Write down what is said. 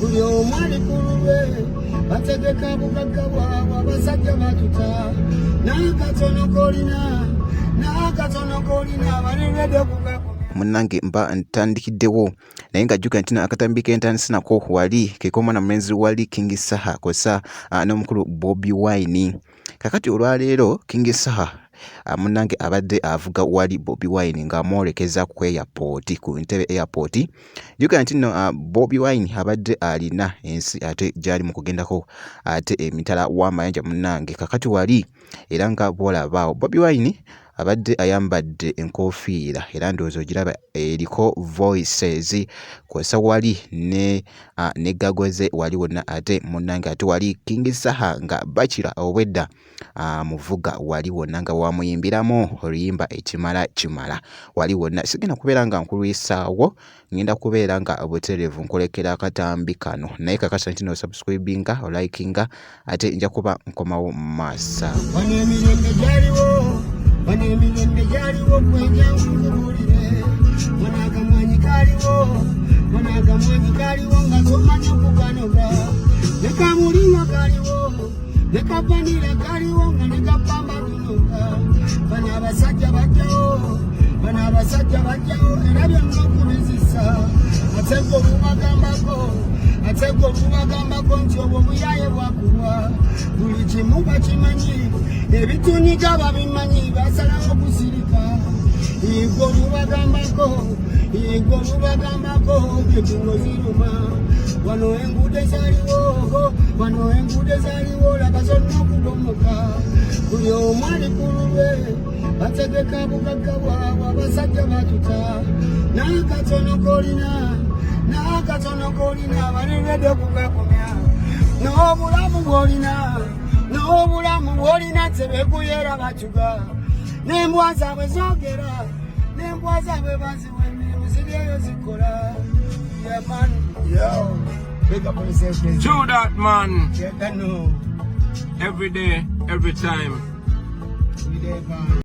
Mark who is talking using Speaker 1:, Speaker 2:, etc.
Speaker 1: Buli omu ali ku lulwe, bategeka bugagga bwabwe. Abasajja batuta n'akatono k'olina, n'akatono k'olina bali ready okugakomya.
Speaker 2: Munnange, mba ntandikiddewo, naye nga jjuka nti akatambi kentandise nako wali kek'omwana mulenzi wali King Saha kw'ossa n'omukulu Bobi Wine. Kakati olwaleero King Saha, munnange, abadde avuga wali Bobi Wine ng'amwolekeza ku airport, ku Ntebe Airport. Jjukira nti nno Bobi Wine abadde alina ensi ate gy'ali mu kugendako ate emitala w'amayanja, munnange. Kakati wali era nga bw'olaba awo, Bobi Wine abadde ayambadde enkofiira, era ndowooza ogiraba eriko Voices, kw'ossa wali ne gagoze wali wonna. Ate munnange, ate wali King Saha nga bakira obwedda muvuga wali wonna nga wamuyimbiramu oluyimba "Ekimala Kimala" wali wonna. Sigenda kubeera nga nkulwisaawo, ngenda kubeera nga butereevu nkulekera akatambi kano, naye kakasa nti nosubscribinga, olikinga, ate nja kuba nkomawo mu maaso.
Speaker 1: Wano emirembe gyaliwo, wano emirembe gyaliwo, gwenjangu nkubuulire. Wano akamwanyi kaliwo, wano akamwanyi kaliwo nga tomanyi okuganoga, ne kamulinga kaliwo, ne kavanira kaliwo nga ne kapamba tunoga. Bano abasajja bajjawo, bano abasajja bajjawo era byonna okubizisa. Ate gwe olubagambako, ate gwe olubagambako nti obwo buyaye bwakubwa. Buli kimu bakimanyi, ebitunyiga babimanyi, basalawo kusirika. Igwe olubagambako, igwe olubagambako entingo ziruma. Wano enguudo zaliwo, wano enguudo zaliwo, laba zonna okubomoka. Buli omu ali ku lulwe, bategeka bugagga bwabwe. Abasajja batuta n'akatono k'olina, n'akatono k'olina bali ready okugakomya. N'obulamu bw'olina, n'obulamu bw'olina tebekuyera, batuga n'embwa zaabwe zoogera, n'embwa zaabwe baziwa emirimu, ziri eyo zikola. Yeah, man. Yo, big up on yourself, President.
Speaker 3: True that, man.
Speaker 1: Yeah, I know.
Speaker 3: Every day, every time.
Speaker 1: We there, man.